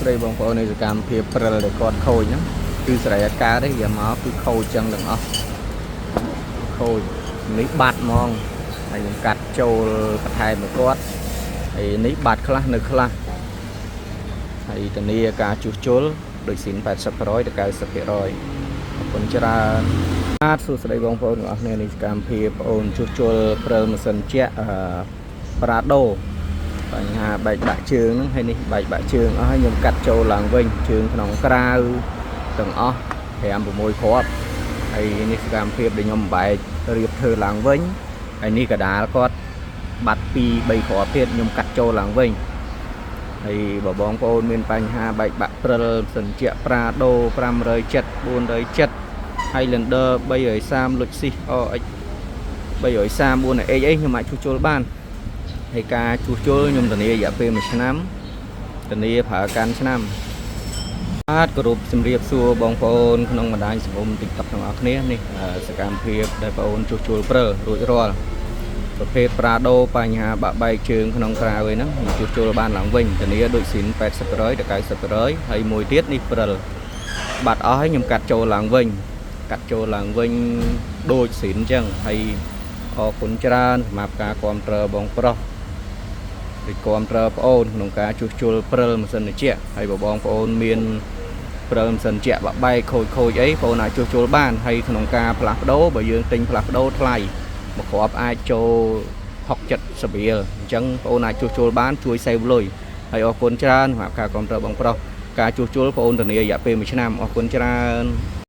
ស្តីបងប្អូននៃសកម្មភាពព្រិលដែលគាត់ខូចហ្នឹងគឺសេរីអត់កើតទេយកមកគឺខូចចឹងទាំងអស់ខូចនេះបាត់ហ្មងហើយខ្ញុំកាត់ចូលបន្ថែមមកគាត់ហើយនេះបាត់ខ្លះនៅខ្លះហើយធានាការជួសជុលដូចស៊ីន80%ទៅ90%អរគុណច្រើនបាទសួស្តីបងប្អូនទាំងអស់គ្នានេះសកម្មភាពបងអូនជួសជុលព្រិលម៉ាស៊ីនជាក់អឺប្រាដូ បញ្ហាបែកបាក់ជើងហ្នឹងហើយនេះបែកបាក់ជើងអស់ហើយខ្ញុំកាត់ចូលឡើងវិញជើងក្នុងក្រៅទាំងអស់5 6គ្រាប់ហើយនេះសកម្មភាពដែលខ្ញុំបែករៀបធ្វើឡើងវិញហើយនេះកដាលគាត់បាត់2 3គ្រាប់ទៀតខ្ញុំកាត់ចូលឡើងវិញហើយបើបងប្អូនមានបញ្ហាបែកបាក់ព្រិលសិនជាប្រាដូ570 470 Highlander 330 Lexus RX 330 4X អីខ្ញុំអាចជួសជុលបាន ហើយការជួសជុលខ្ញុំធានារយៈពេល1ឆ្នាំធានាប្រើកាន់ឆ្នាំបាទគោរពជំរាបសួរបងប្អូនក្នុងបណ្ដាញសង្គម TikTok ទាំងអស់គ្នានេះសកម្មភាពដែលបងប្អូនជួសជុលព្រិលរួចរាល់ប្រភេទប្រាដូបញ្ហាបាក់បែកជើងក្នុងក្រៅឯហ្នឹងខ្ញុំជួសជុលបានឡើងវិញធានាដូចស៊ីន80%ទៅ90%ហើយមួយទៀតនេះព្រិលបាត់អស់ហើយខ្ញុំកាត់ចូលឡើងវិញកាត់ចូលឡើងវិញដូចស៊ីនអញ្ចឹងហើយអរគុណច្រើនសម្រាប់ការគាំទ្របងប្រុស ដូចគាំទ្រប្អូនក្នុងការជួសជុលព្រិលម៉ាស៊ីនត្រជាក់ហើយបើបងប្អូនមានព្រិលម៉ាស៊ីនត្រជាក់បាក់បែកខូចខូចអីបងប្អូនអាចជួសជុលបានហើយក្នុងការផ្លាស់ប្ដូរបើយើងទិញផ្លាស់ប្ដូរថ្លៃមួយគ្រាប់អាចចូល60 70រៀលអញ្ចឹងបងប្អូនអាចជួសជុលបានជួយ save លុយហើយអរគុណច្រើនសម្រាប់ការគាំទ្របងប្រុសការជួសជុលបងប្អូនធានារយៈពេល1ឆ្នាំអរគុណច្រើន។